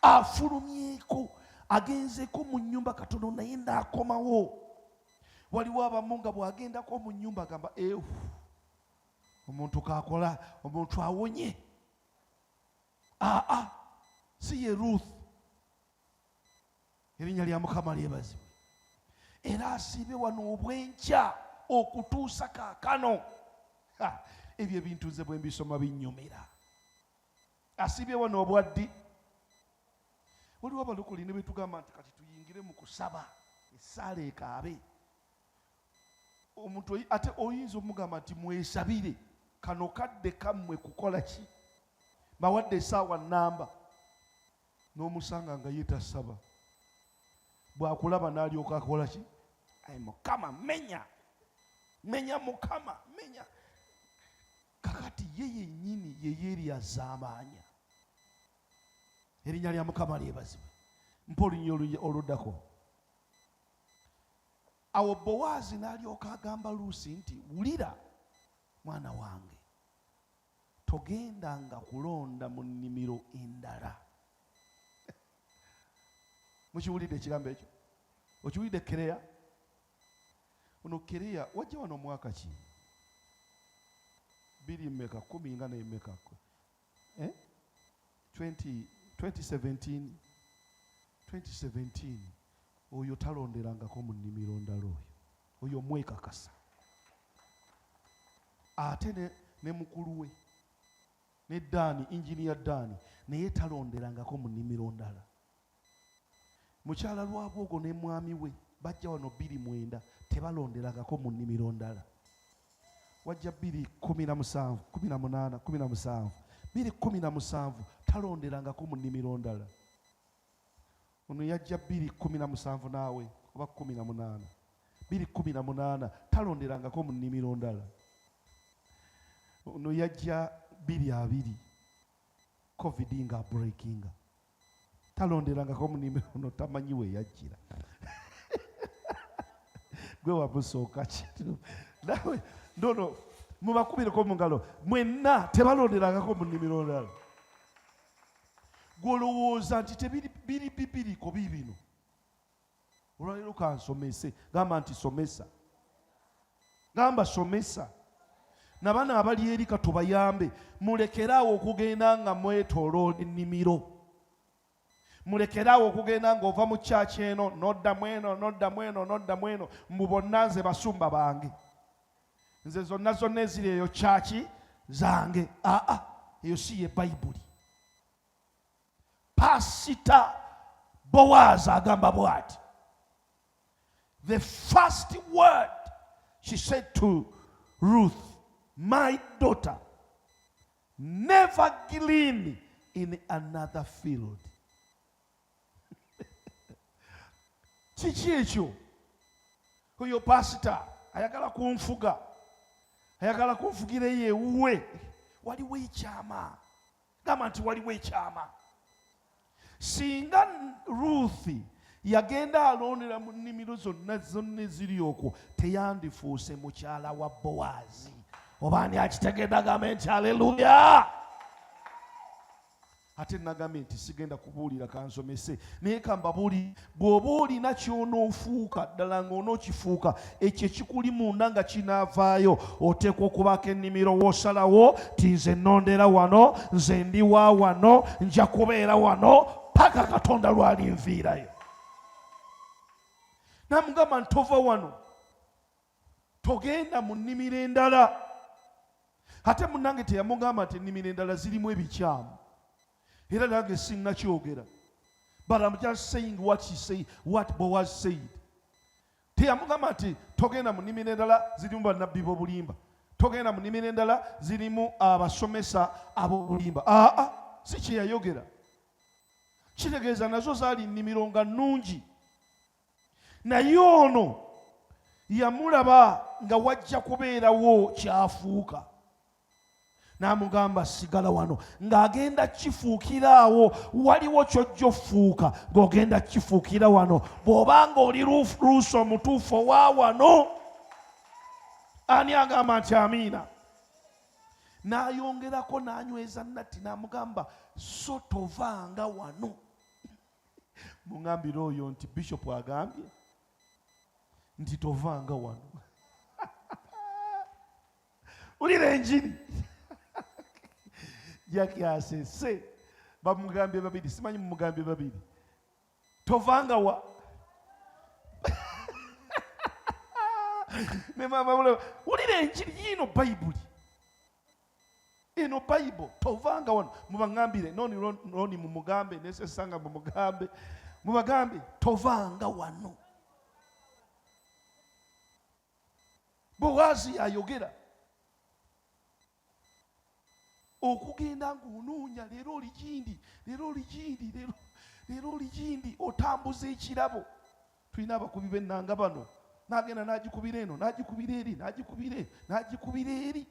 Afulumyeko, agenzeeko mu nnyumba katono, naye n'akomawo. Waliwo abamu nga bw'agendako mu nnyumba agamba, "Ewu, omuntu kakola, omuntu awonye." Aa, si ye Ruth. Erinnya lya Mukama lyebazibwe. Era asiibe wano obwenkya okutuusa kaakano. Ebyo ebintu nze bwe mbisoma binnyumira. Asiibye wano obwaddi. Waliwo abalokole ne betugamba nti kati tuyingire mu kusaba, essaala ekaabe omuntu. Ate oyinza omugamba nti mwesabire, kano kadde kammwe kukola ki, bawadde essaawa namba, n'omusanga nga ye tasaba. Bw'akulaba n'alyoka akola ki? "Ai Mukama, menya, menya, Mukama, menya." Kakati ye yennyini ye yeeryazaamaanya. Erinnya lya Mukama lyebazibwe. Mpa olunya oluddako. Awo Bowaazi n'alyoka agamba Luusi nti, "Wulira, mwana wange, togendanga kulonda mu nnimiro endala." Mukiwulidde ekigambo ekyo? Okiwulidde, Kereya? Ono Kereya wajja wano omwaka ki? Biri mmeka? Kumi nga nemeka? Eh? 20, 2017, 2017. Oyo talonderangako mu nnimiro ndala. Oyo mwekakasa. Ate ne mukulu we ne Daani, Inginiya Daani, naye talonderangako mu nnimiro ndala. Mukyala Lwabwogo ne mwami we bajja wano 2009, tebalonderangako mu nnimiro ndala. Wajja 2017, 18, 17, 2017, talonderangako mu nnimiro ndala. Ono yajja 2017 naawe oba 18, 2018, talonderangako mu nnimiro ndala. Ono yajja 2020, COVID nga breakinga, talonderangako mu nnimiro. Ono tamanyi we yajjira. Gwe wamusooka kitu nawe ndono. Mubakubireko mu ngalo mwenna, tebalonderangako mu nnimiro ndala. Gwolowooza nti tebiri biri bibiriko biibino. Olwaleero kansomese. Gamba nti somesa, gamba somesa. Nabano abali eri katubayambe, mulekeraawo okugenda nga mwetooloola ennimiro. Mulekeraawo okugenda ng'ova mu kyaki eno noddamu eno, noddamu eno, noddamu eno, mbu bonna nze basumba bange, nze zonna zonna eziri eyo kyaki zange. Aa, eyo si ye Bayibuli. Pasita Bowazi agamba bw'ati, the first word she said to Ruth, "My daughter, never glean in another field." Kiki ekyo? Oyo pasita ayagala kunfuga, ayagala kunfugira eyo ewuwe. Waliwo ekyama. Gamba nti waliwo ekyama. Singa Ruth yagenda alondera mu nnimiro zonna zonna eziri okwo, teyandifuuse mukyala wa Bowaazi. Oba ani akitegedde agambe nti aleluya. Ate nagambye nti sigenda kubuulira, kansomese, naye kambabuulire, bw'oba olina ky'onoofuuka ddala ng'onookifuuka, ekyo ekikuli munda nga kinaavaayo, oteekwa okubaako ennimiro w'osalawo ti nze nnondera wano, nze ndi wa wano, nja kubeera wano paka Katonda lw'alinviirayo. Namugamba nti tova wano, togenda mu nnimiro endala. Ate munnange teyamugamba nti ennimiro endala zirimu ebikyamu. Era nange sinnakyogera, but I'm just saying what she say, what Boaz said. Teyamugamba nti togenda mu nnimiro endala, zirimu bannabbi b'obulimba, togenda mu nnimiro endala, zirimu abasomesa ab'obulimba. Aa, si kye yayogera. Kitegeeza nazo zaali nnimiro nga nnungi, naye ono yamulaba nga wajja kubeerawo kyafuuka, n'amugamba sigala wano ng'agenda kifuukira awo. Waliwo kyojja ofuuka ng'ogenda kifuukira wano, bw'obanga oli Luusi omutuufu owa wano. Ani agamba nti amiina? N'ayongerako n'anyweza natti n'amugamba, so tovanga wano. Muŋambire oyo nti bishop agambye nti tovanga wano. Wulira enjiri. Jackie asese. Bamugambye babiri, simanyi mumugambye babiri. Tovanga wa. Ne mama wulira enjiri yino Bayibuli. Eno Bible tovanga wano, mubangambire noni noni mumugambe nesesanga mumugambe, mubagambe tovanga wano. Bowazi yayogera okugenda ng'onoonya leero oli gindi, leero oli gindi, leero oli gindi, otambuza ekirabo. Tulina abakubi b'ennanga bano, n'agenda n'agikubira eno, n'agikubira eri, n'agikubira eri, n'agikubira eri.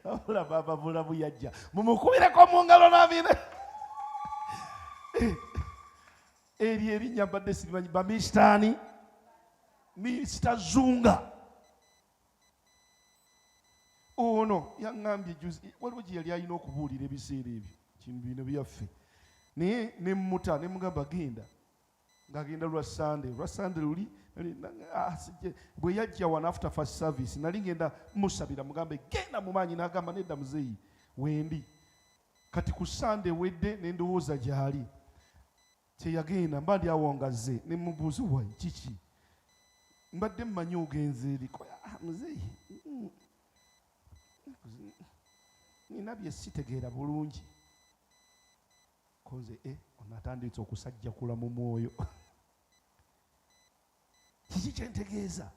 Wabula baaba bulamu yajja, mumukubireko mu ngalo n'amina. Eryo erinnya mbadde sirimanyi, bamisitaani, Minisita Zunga. Ono yaŋŋambye juzi, waliwo gye yali alina okubuulira ebiseera ebyo, kintu bino byaffe, naye ne mmuta ne mugamba genda, ng'agenda lwa Sande, lwa Sande luli bwe yajja wano after first service, nali ngenda musabira mugambe genda mu maanyi, n'agamba nedda muzeeyi wendi. Kati ku Sande ewedde ne ndowooza gy'ali, teyagenda, mba ndi awo nga zze ne mubuuza wayi kiki, mbadde mmanyi ogenze eri. Muzeeyi, nina bye sitegeera bulungi. Konze ono atandise okusajjakula mu mwoyo. Kiki kye ntegeeza?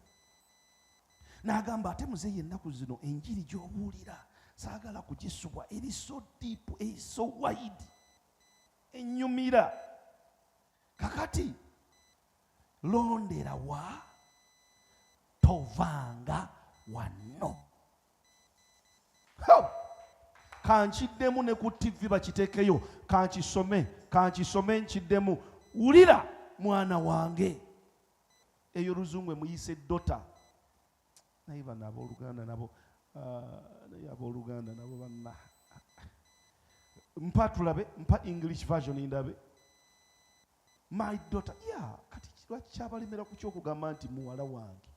N'agamba ate muzeeyi ennaku zino enjiri gy'obuulira saagala kugisubwa, eri so deep, eri so wide, ennyumira. Kakati londera wa tovanga wano. Kankiddemu ne ku TV bakiteekeyo, kankisome, kankisome nkiddemu. Wulira mwana wange. Eyo luzungu emuyise dota. Naye bano abooluganda nabo, naye abooluganda nabo banna. Mpa tulabe, mpa English version ndabe. My daughter, yeah, kati lwaki kyabalemera ku ky'okugamba nti muwala wange?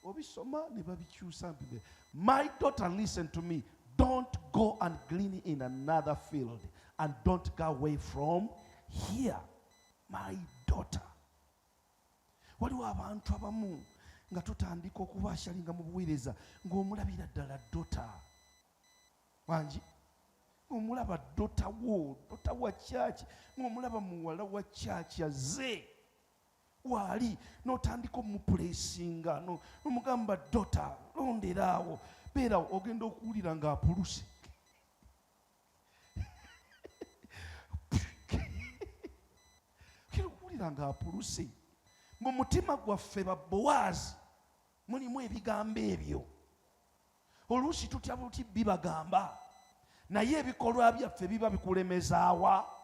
Obisoma ne babikyusa mpi. My daughter, listen to me. Don't go and glean in another field and don't go away from here. My daughter. Waliwo abantu abamu nga tutandika okubashalinga mu buweereza ng'omulabira ddala daughter. Wangi? Ng'omulaba daughter wo, daughter wa church, ng'omulaba muwala wa church azze. Waali n'otandika omupulesinga, n'omugamba daughter, londera awo, beera awo, ogenda okuwulira ng'apuluse. Ogenda okuwulira ng'apuluse. Mu mutima gwaffe ba Bowazi mulimu ebigambo ebyo. Oluusi tutya buti bibagamba, naye ebikolwa byaffe biba bikulemezaawa.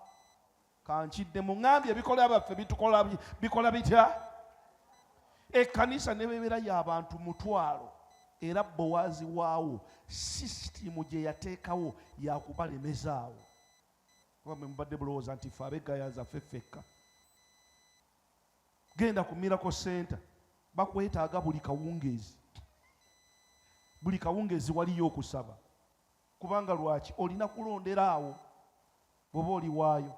Kankidde muŋŋambye ebikolwa byaffe bikola bitya? Ekkanisa ne bw'ebeera y'abantu 1000, era Bowazi waawo sisitimu gye yateekawo yakubalemezaawo. Kuba mwe mubadde mulowooza nti ffe ab'eggayaza ffe ffekka. Genda ku Miracle Center, bakwetaaga buli kawungeezi. Buli kawungeezi waliyo okusaba. Kubanga lwaki? Olina kulondera awo bw'oba oli waayo.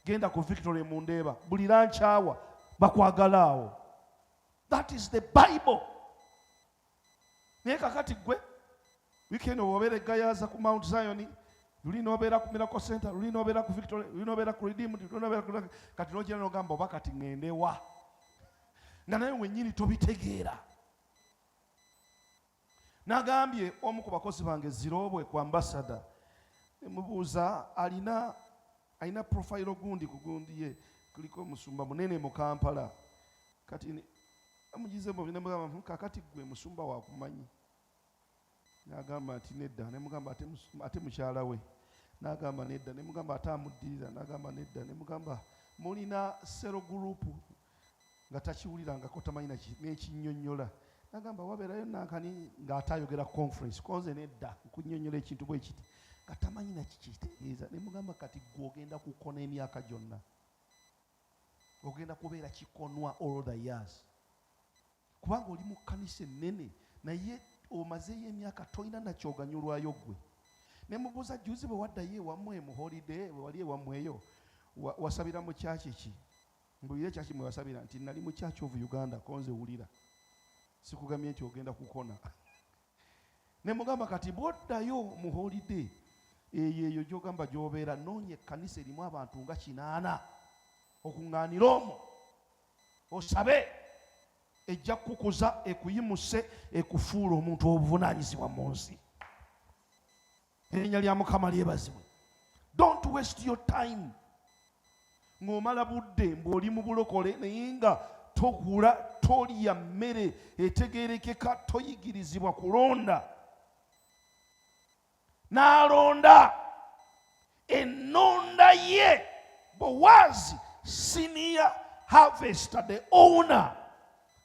Genda ku Victory mu Ndeeba, buli lankyawa bakwagala awo. That is the Bible. Naye kakati ggwe weekend obeera eGayaza ku Mount Zion, luli n'obeera ku Miracle Center, luli n'obeera ku Victory, luli n'obeera ku Redeemed, luli n'obeera ku kati n'ogira n'ogamba oba kati ŋŋende wa, nga naye wennyini tobitegeera. Nagambye omu ku bakozi bange Zirobwe ku ambassador, ne mubuuza alina profile gundi ku gundi ye, kuliko omusumba munene mu Kampala. Kati amugize mu bine mugamba, kakati ggwe musumba wakumanyi. N'agamba nti nedda, ne mugamba ate mukyala we. N'agamba nedda, ne mugamba ate amuddirira, n'agamba nedda, ne mugamba mulina cell group nga takiwulirangako, tamanyi n'ekinnyonnyola. Nagamba wabeerayo nankani ng'ate ayogera conference konze nedda nkunyonyola ekintu bwe kiti nga tamanyi nakikitegeeza. Ne mugamba kati gwe ogenda kukona emyaka gyonna, ogenda kubeera kikonwa all the years, kubanga oli mu kkanisa ennene naye omazeeyo emyaka tolina nakyoganyulwayo ggwe. Ne mubuuza juzi bwe waddayo ewammwe mu holiday, bwe wali ewammwe eyo wasabira mu kyaki ki? Mbulire ekyaki mwe wasabira. Nti nali mu Church of Uganda. Konze wulira, sikugambye nti ogenda kukona. Ne mugamba kati bw'oddayo mu holiday eyo eyo gy'ogamba gy'obeera, noonya ekkanisa erimu abantu nga 80 okuŋŋaanira omwo osabe, ejja kukukuza, ekuyimuse, ekufuula omuntu obuvunaanyizibwa mu nsi. Erinnya lya Mukama lyebazibwe. Don't waste your time ng'omala budde mbw'oli mu bulokole naye nga togula, tolya mmere etegerekeka, toyigirizibwa kulonda. N'alonda ennonda ye Bowazi, senior harvester, the owner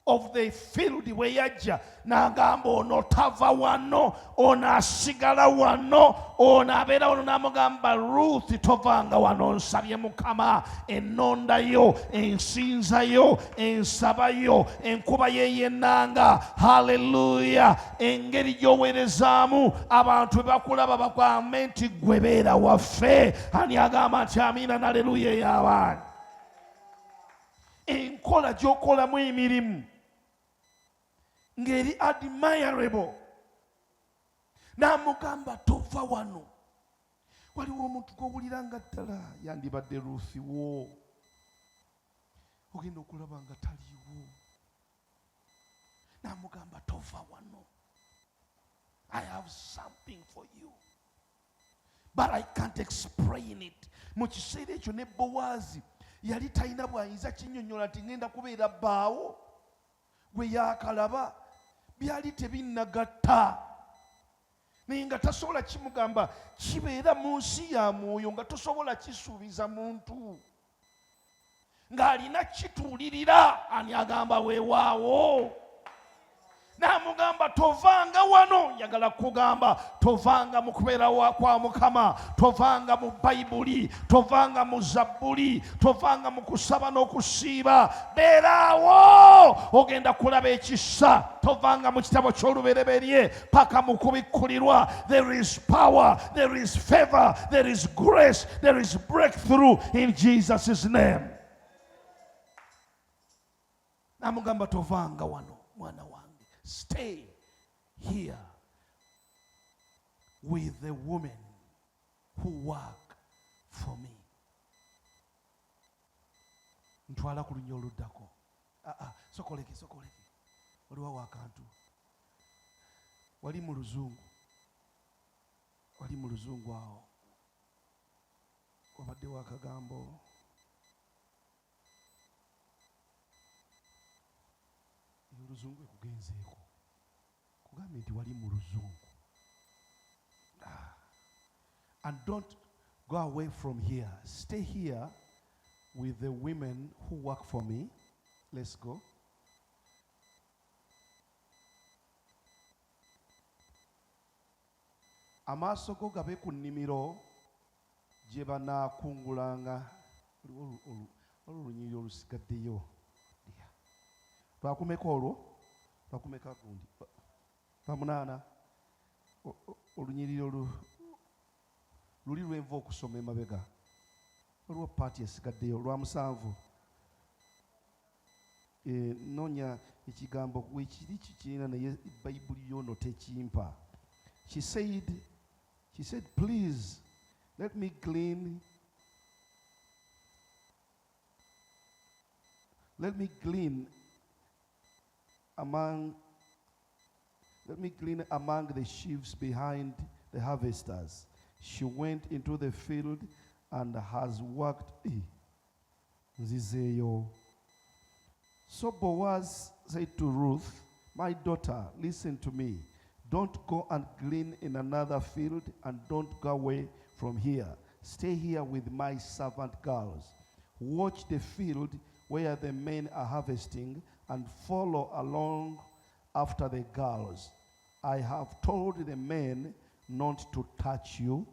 of the field. Bwe yajja n'agamba ono tava wano, ono asigala wano, ono abeera wano. N'amugamba Ruth, tovanga wano, nsabye Mukama ennondayo, ensinzayo, ensabayo, enkuba yeyennanga. Haleluya! Engeri gy'oweerezaamu abantu bwe bakulaba bagambe nti gwe beera waffe. Ani agamba nti amiina naleluya ey'abaana? Enkola gy'okolamu emirimu ng'eri admirable. N'amugamba tova wano. Waliwo omuntu gw'owulira nga ddala yandibadde Ruthi wo, ogenda okulaba nga taliiwo. N'amugamba tova wano, I have something for you but I can't explain it. Mu kiseera ekyo ne Bowaazi yali talina bw'ayinza kinnyonnyola nti ŋŋenda kubeera bbaawo gwe yaakalaba, byali tebinnagatta, naye nga tasobola kimugamba. Kibeera mu nsi ya mwoyo nga tosobola kisuubiza muntu ng'alina kituulirira. Ani agamba weewaawo? N'amugamba tovanga wano. Njagala kugamba tovanga mu kubeera kwa Mukama, tovanga mu Bayibuli, tovanga mu Zabbuli, tovanga mu kusaba n'okusiiba. Beeraawo, ogenda kulaba ekisa. Tovanga mu kitabo ky'Olubereberye paka mu Kubikkulirwa. There is power, there is favor, there is grace, there is breakthrough in Jesus' name. Namugamba tovanga wano mwana wange, stay here with the women who work for me. Ntwala ku lunya oluddako. Ah, ah, sokoleke sokoleke, waliwo akantu wali mu Luzungu, wali mu Luzungu awo wabaddewo akagambo. Oluzungu ekugenzeeko kugambye nti wali mu Luzungu. Ah. And don't go away from here, stay here with the women who work for me. Let's go. Amaaso go gabe ku nnimiro gye banaakungulanga. Waliwo olunyiriri olusigaddeyo. Lwakumeka olwo? Lwakumeka gundi? Lwa 8. Olunyiriri olu luli lwenva okusoma emabega, waliwo part esigaddeyo. Lwa 7. Noonya ekigambo wekiri kikirina naye Bayibuli yono tekimpa. She said, "Please let me glean, let me glean among let me glean among the sheaves behind the harvesters." She went into the field and has worked. Nzizeeyo. So Boaz said to Ruth, "My daughter, listen to me. Don't go and glean in another field and don't go away from here. Stay here with my servant girls. Watch the field where the men are harvesting and follow along. after the girls. I have told the men not to touch you.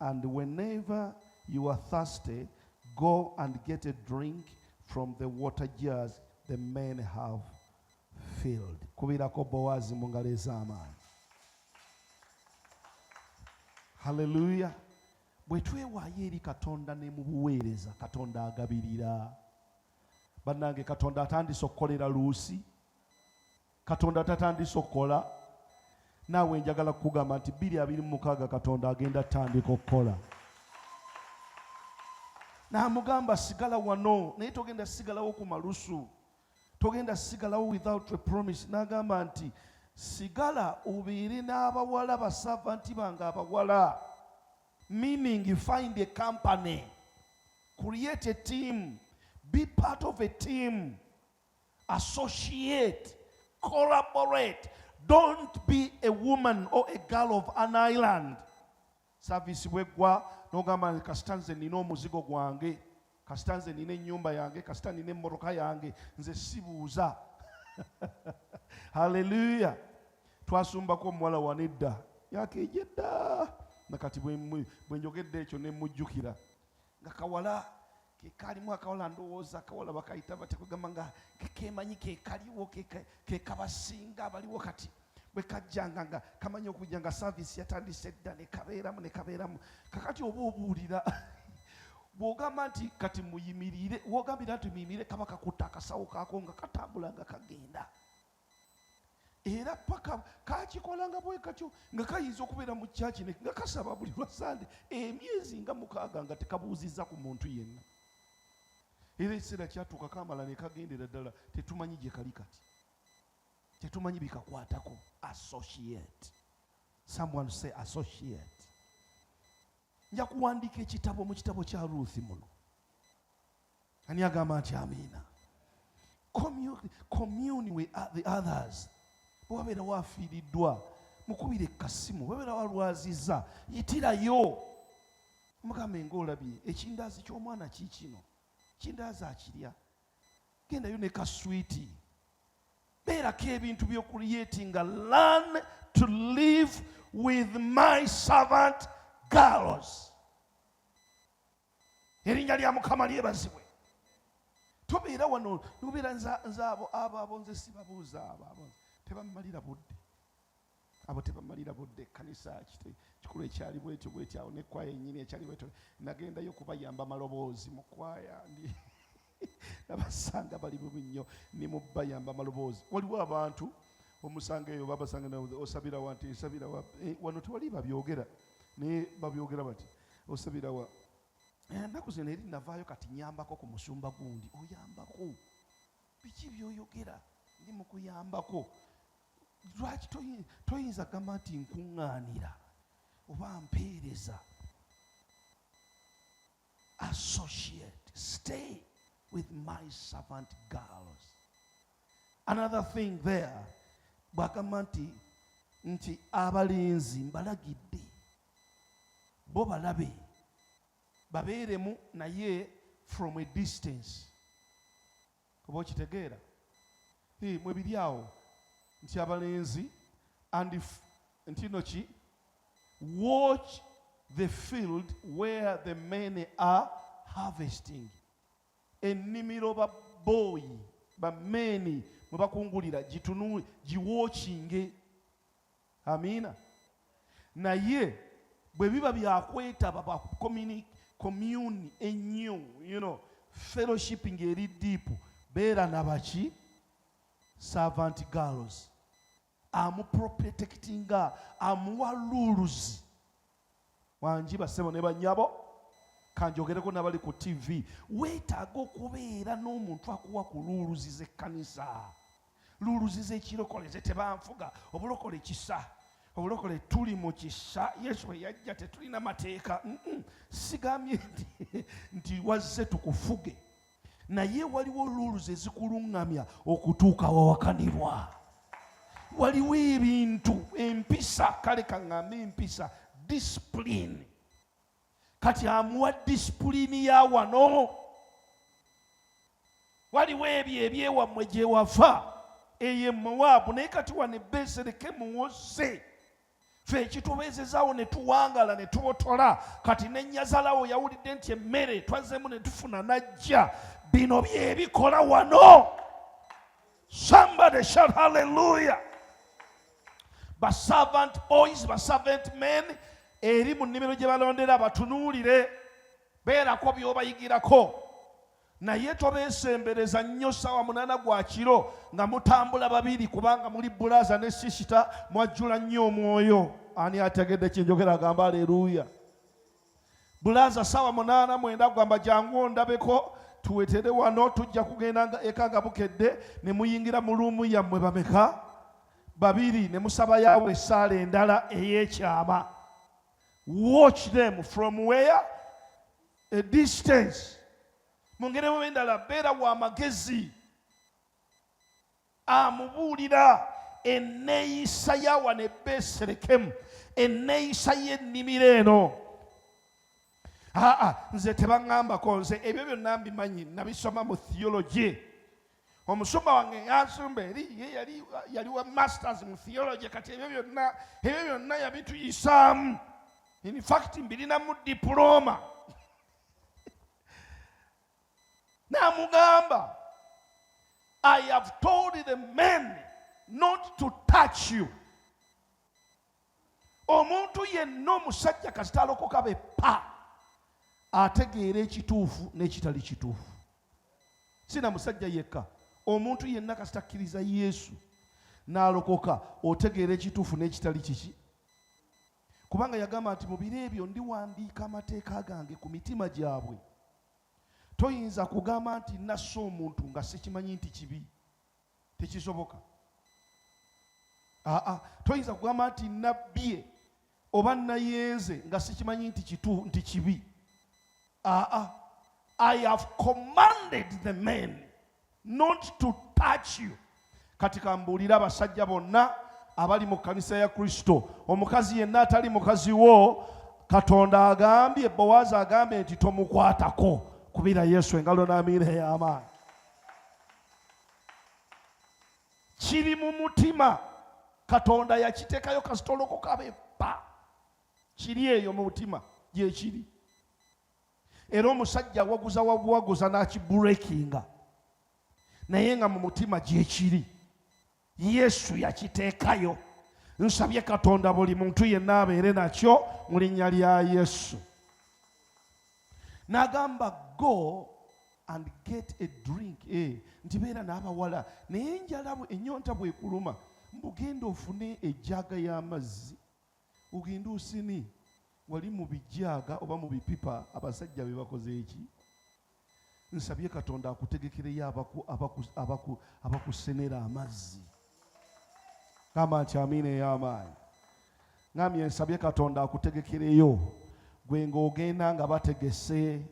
And whenever you are thirsty, go and get a drink from the water jars the men have filled. Kubirako Bowazi mu ngalo ez'amaanyi. Haleluya! Bwe twewaayo eri Katonda ne mu buweereza, Katonda agabirira. Bannange, Katonda atandise okukolera Luusi. Katonda tatandise okukola. Naawe njagala kukugamba nti 2026 Katonda agenda tutandika okukola. N'amugamba, "Sigala wano, naye togenda sigalawo ku malusu, togenda sigalawo without a promise." N'agamba nti, "Sigala obeere n'abawala, ba servant bange abawala," meaning find a company, create a team, be part of a team, associate, collaborate. Don't be a woman or a girl of an island. Service bweggwa n'ogamba nti, "Kasita nze nina omuzigo gwange, kasita nze nina ennyumba yange, kasita nina emmotoka yange, nze sibuuza." Haleluya! Twasumbako omuwala wano edda, yakeeja edda, nakati bwe njogedde ekyo ne mujjukira nga kawala kekalimu akawala, ndowooza akawala bakayita batya, kugamba nga kemanyi kekaliwo, kekabasinga abaliwo. Kati bwe kajjanga nga kamanyi okujja nga service yatandise edda, ne kabeeramu ne kabeeramu. Kakati oba obuulira, bw'ogamba nti, "Kati muyimirire," w'ogambira nti, "Muyimirire," kaba kakutta akasawo kaako nga katambula nga kagenda, era paka kakikolanga bwe katyo, nga kayinza okubeera mu kyaki nga kasaba buli lwa Sande emyezi nga 6 nga tekabuuzizza ku muntu yenna. Era ekiseera kyatuuka kamala ne kagendera ddala, tetumanyi gye kali kati, tetumanyi bikakwatako. Associate. Someone say associate. Nja kuwandiika ekitabo mu kitabo kya Ruth muno. Ani agamba nti amiina? Commune with the others. Bwe wabeera wafiiriddwa, mukubire ekasimu. Bwe wabeera walwazizza, yitirayo, mugambe, "Ngaolabye ekindaazi ky'omwana kiikino, kindaazi akirya, gendayo ne kaswiti." Beerako ebintu by'okucreatinga. Learn to live with my servant girls. Erinnya lya Mukama lyebazibwe. Tobeera wano nobeera nze abo abo abo nze sibabuuza, abo abo tebamalira budde, abo tebamalira budde. Ekkanisa kikulu ekyali bwetyo bwetyo awo nekwaya ennyini ekyali bwetyo, nagendayo kubayamba maloboozi mu kwaya, ndi nabasanga bali bubi nnyo, nimubayamba maloboozi. Waliwo abantu omusanga eyo babasanga osabirawa? Nti, "Nsabirawa." Eh, wano tewali babyogera, naye babyogera bati, "Osabirawa?" Eh, ennaku zino eri navaayo, kati nyambako ku musumba gundi. Oyambako biki byoyogera? Ndi mu kuyambako. Lwaki toyinza gamba nti nkuŋŋaanira oba mpeereza? Associate, stay with my servant girls. Another thing there, bwagamba nti abalenzi mbalagidde bo balabe babeeremu, naye from a distance. Oba okitegeera? Eh, mwe biri awo nti abalenzi and if, nti no ki, watch the field where the men are harvesting. Ennimiro baboyi bameni mwe bakungulira, gitunu giwatchinge. Amiina. Naye bwe biba byakwetaba ba commune ennyo, fellowshipping eri deep, beera nabaki? Servant girls. Amuprotectinga, amuwa rules. Wangi bassebo ne bannyabo, kanjogereko n'abali ku TV, weetaaga okubeera n'omuntu akuwa ku rules z'ekkanisa, rules z'ekirokole. Ze tebanfuga. Obulokole kisa, obulokole tuli mu kisa. Yesu bwe yajja tetulina mateeka. Sigambye nti wazze tukufuge, naye waliwo rules ezikuluŋŋamya okutuuka wawakanirwa. Waliwo ebintu, empisa, kale kaŋŋambe empisa, discipline. Kati amuwa discipline ya wano. Waliwo ebyo ebyewammwe gye wava. Eyo e Mowaabu, naye kati wano e Beserekemu wozze. Ffe ekitubeezezaawo ne tuwangala ne tubotola, kati ne nnyazalawo yawulidde nti emmere twazzeemu ne tufuna n'ajja. Bino bye bikola wano. Somebody shout hallelujah. Ba servant boys, ba servant men eri mu nnimiro gye balondera batunuulire, beerako by'obayigirako. Naye tobeesembereza nnyo ssaawa munaana gwa kiro nga mutambula babiri, kubanga muli bbulaaza ne sisita, mwajjula nnyo omwoyo. Ani ategedde kye njogera agamba aleluuya. Bbulaaza ssaawa munaana mwenda agamba jangu ondabeko tuwetere wano, tujja kugenda nga eka nga bukedde, ne muyingira mu luumu yammwe bameka? Babiri, ne musaba yaawe essaala endala ey'ekyama. Watch them from where? A distance. Mu ngeri emu endala, beera wa magezi. Amubuulira enneeyisa ya wano e Beserekemu, enneeyisa y'ennimiro eno. Aa, nze tebaŋŋambako, nze ebyo byonna mbimanyi, nabisoma mu theology. Omusumba wange yansumba eri ye yali wa masters mu theology, kati ebyo byonna yabituyisaamu. In fact mbirinamu diploma. N'amugamba, I have told the men not to touch you. Omuntu yenna omusajja kasita alokoka be pa ategeera ekituufu n'ekitali kituufu. Sina musajja yekka, omuntu yenna kasita akkiriza Yesu n'alokoka otegeera ekituufu n'ekitali kiki. Kubanga yagamba nti mu biro ebyo ndiwandiika amateeka gange ku mitima gyabwe. Toyinza kugamba nti nasse omuntu nga sikimanyi nti kibi. Tekisoboka. Aa, toyinza kugamba nti nabbye oba nayenze nga sikimanyi nti kitu nti kibi. Aa, I have commanded the men not to touch you. Kati kambuulire abasajja bonna abali mu kkanisa ya Kristo, omukazi yenna atali mukazi wo, Katonda agambye, Bowaazi agambye nti tomukwatako. Kubira Yesu engalo n'amiina ey'amaanyi. Kiri mu mutima, Katonda yakiteekayo kasita olokoka beppa. Kiri eyo mu mutima gyekiri. Era omusajja awaguza wabuwaguza n'akiburekinga, naye nga mu mutima gyekiri. Yesu yakiteekayo. Nsabye Katonda buli muntu yenna abeere nakyo mu linnya lya Yesu. N'agamba go and get a drink. Nti beera n'abawala, naye enjala ennyonta bw'ekuluma, mbu genda ofune ejjaaga y'amazzi ogende osene wali mu bijaaga oba mu bipipa abasajja be bakoze eki. Nsabye Katonda akutegekereyo abakusenera amazzi. Gamba nti amiina ey'amaanyi. Ngambye nsabye Katonda akutegekereyo gwe ng'ogenda nga bategese,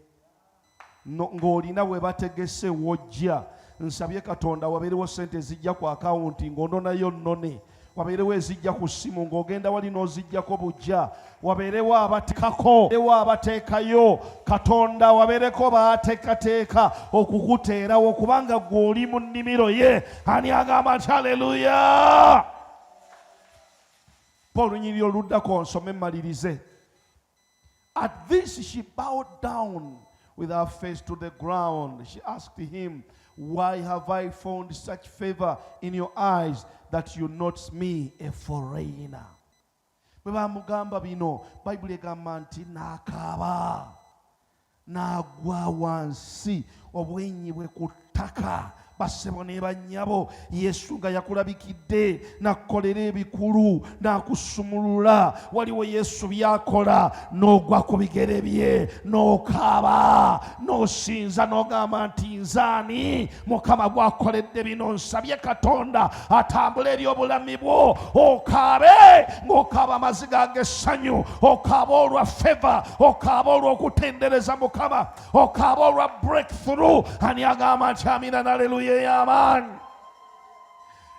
ng'olina we bategese w'ojja. Nsabye Katonda wabeerewo ssente ezijja ku akawunti ng'ononayo nnone, wabeerewo ezijja ku ssimu ng'ogenda wali n'ozijjako bujja, wabeerewo abateekako, wabeerewo abateekayo. Katonda wabeereko baateekateeka okukuteerawo, kubanga ggwe oli mu nnimiro ye. Ani agamba nti haleluya? Paul olunyiriri oluddako nsome mmalirize. At this she bowed down with her face to the ground. She asked him, why have I found such favor in your eyes that you notice me a foreigner? Bwe bamugamba bino, Bayibuli egamba nti n'akaaba, n'agwa wansi, obwenyi bwe ku ttaka. Bassebo ne bannyabo, Yesu nga yakulabikidde n'akukolera ebikulu, n'akusumulula. Waliwo Yesu by'akola, n'ogwa ku bigere bye, n'okaaba, n'osinza, n'ogamba nti nze ani Mukama gwakoledde bino? Nsabye Katonda atambule eri obulami bwo. Okaabe ng'okaaba amaziga ag'essanyu, okaaba olwa favor, okaaba olw'okutendereza Mukama, okaaba olwa breakthrough. Ani agamba nti amina n'aleluya ey'amaanyi?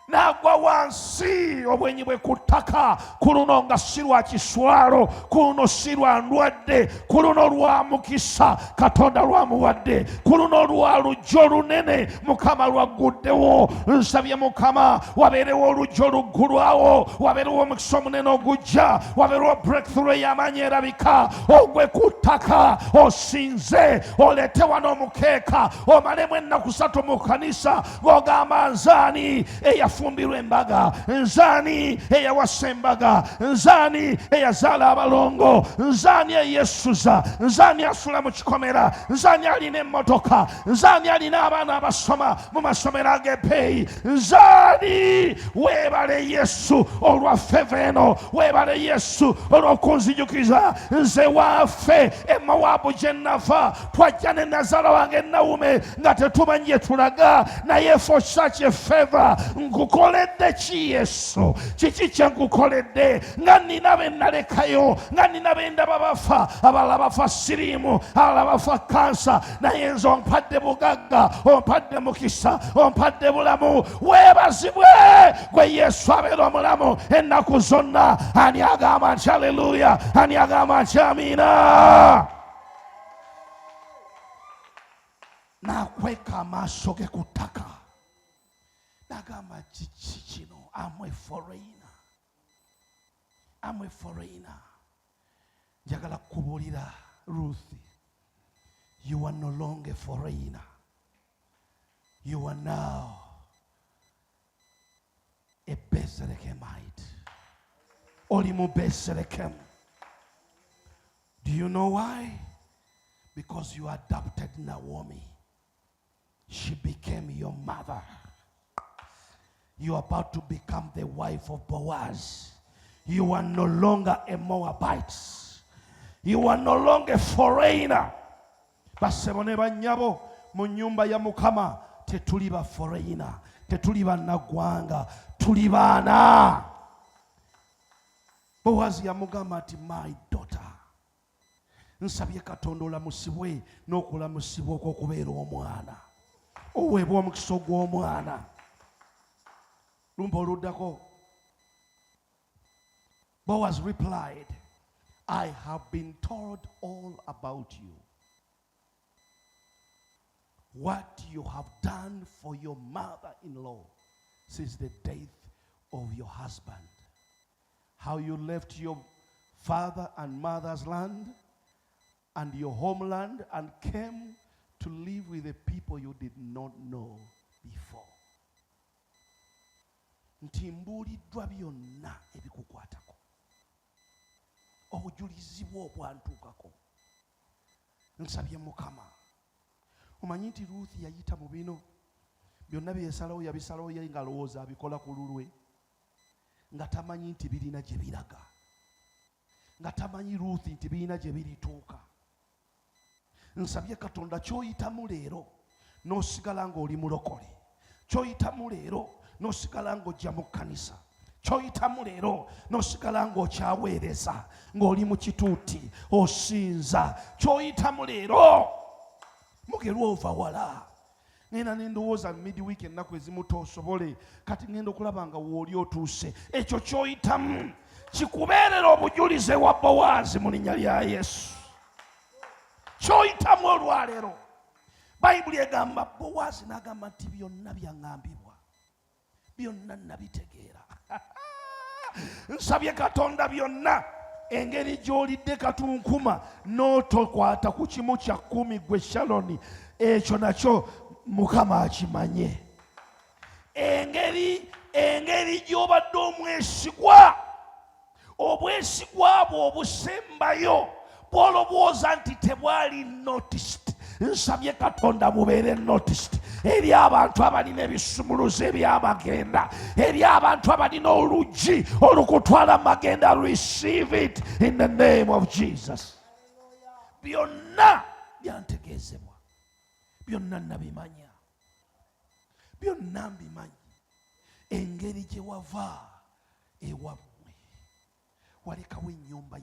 N'agwa wansi obwenyi bwe ku ttaka. Ku luno nga si lwa kiswalo, ku luno si lwa ndwadde, ku luno lwa mukisa Katonda lwamuwadde, ku luno lwa lujjo lunene Mukama lwagguddewo. Nsabye Mukama wabeerewo olujjo oluggulwawo, wabeerewo omukisa omunene ogujja, wabeerewo breakthrough ey'amaanyi erabika. Ogwe ku ttaka osinze, oleete wano omukeeka, omalemu ennaku 3 mu kkanisa ng'ogamba, "Nzaani eyafumbirwa embaga? Nzaani eyawasa embaga? Nzaani eyazaala abalongo? Nzaani eyesuza? Nzaani asula mu kikomera? Nzaani alina emmotoka? Nzaani alina abaana abasoma mu masomero ag'ebbeeyi? Nzaani?" Weebale Yesu olwa favor eno. Weebale Yesu olw'okunzijukiza nze waffe e Mowaabu gye nava. Twajja ne nazaala wange Nawume nga tetumanyi gye tulaga, naye for such a favor, nkukoledde ki Yesu? Kiki kye nkukoledde nga nina be nalekayo, nga nina be ndaba bafa, abalala bafa siriimu, abalala bafa kansa, naye nze ompadde bugagga, ompadde mukisa, ompadde bulamu. Weebazibwe gwe Yesu abeera omulamu ennaku zonna. Ani agamba nti aleluya? Ani agamba nti amiina? N'akweka amaaso ge ku ttaka n'agamba, "Kiki kino? Am a foreigner, am a foreigner." Njagala kukubuulira Ruth, you are no longer a foreigner. You are now a Bethlehemite. Oli mu Bethlehem. Do you know why? Because you adopted Naomi. She became your mother. You are about to become the wife of Boaz. You are no longer a Moabite. You are no longer a foreigner. Bassebo ne bannyabo, mu nnyumba ya Mukama tetuli ba foreigner, tetuli bannaggwanga, tuli baana. Bowazi yamugamba nti, "My daughter." Nsabye Katonda olamusibwe n'okulamusibwa okw'okubeera omwana, oweebwa omukisa ogw'omwana. Lumba oluddako. Boaz replied, "I have been told all about you, what you have done for your mother-in-law since the death of your husband, how you left your father and mother's land and your homeland and came to live with the people you did not know before." Nti mbuuliddwa byonna ebikukwatako, obujulizi bwo obwantuukako. Nsabye Mukama. Omanyi nti Ruth yayita mu bino byonna, byeyasalawo yabisalawo ye ng'alowooza abikola ku lulwe, nga tamanyi nti birina gye biraga, nga tamanyi Ruth nti birina gye birituuka. Nsabye Katonda, ky'oyitamu leero n'osigala ng'oli mulokole, ky'oyitamu leero n'osigala ng'ojja mu kkanisa, ky'oyitamu leero n'osigala ng'okyaweereza, ng'oli mu kituuti osinza, ky'oyitamu leero mugerwa ova wala. Ngenda nendowooza midweek ennaku ezimu tosobole, kati ngenda okulaba nga wooli otuuse. Ekyo ky'oyitamu kikubeerera obujulize wa Bowaazi mu linnya lya Yesu. Ky'oyitamu olwaleero, Bayibuli egamba Bowaazi n'agamba nti, "Byonna byaŋŋambibwa, byonna nabitegeera." Nsabye Katonda, byonna engeri gy'olidde katunkuma n'otokwata ku 1/10, gwe Shaloni, ekyo nakyo Mukama akimanye. Engeri gy'obadde omwesigwa, obwesigwa bwo obusembayo bw'olowooza nti tebwali noticed, nsabye Katonda bubeere noticed eri abantu abalina ebisumuluzo ebyamagenda, eri abantu abalina oluggi olukutwala magenda. Receive it in the name of Jesus. Byonna byantegeezebwa, byonna nabimanya, byonna mbimanyi. Engeri gye wava ewammwe, walekawo ennyumba.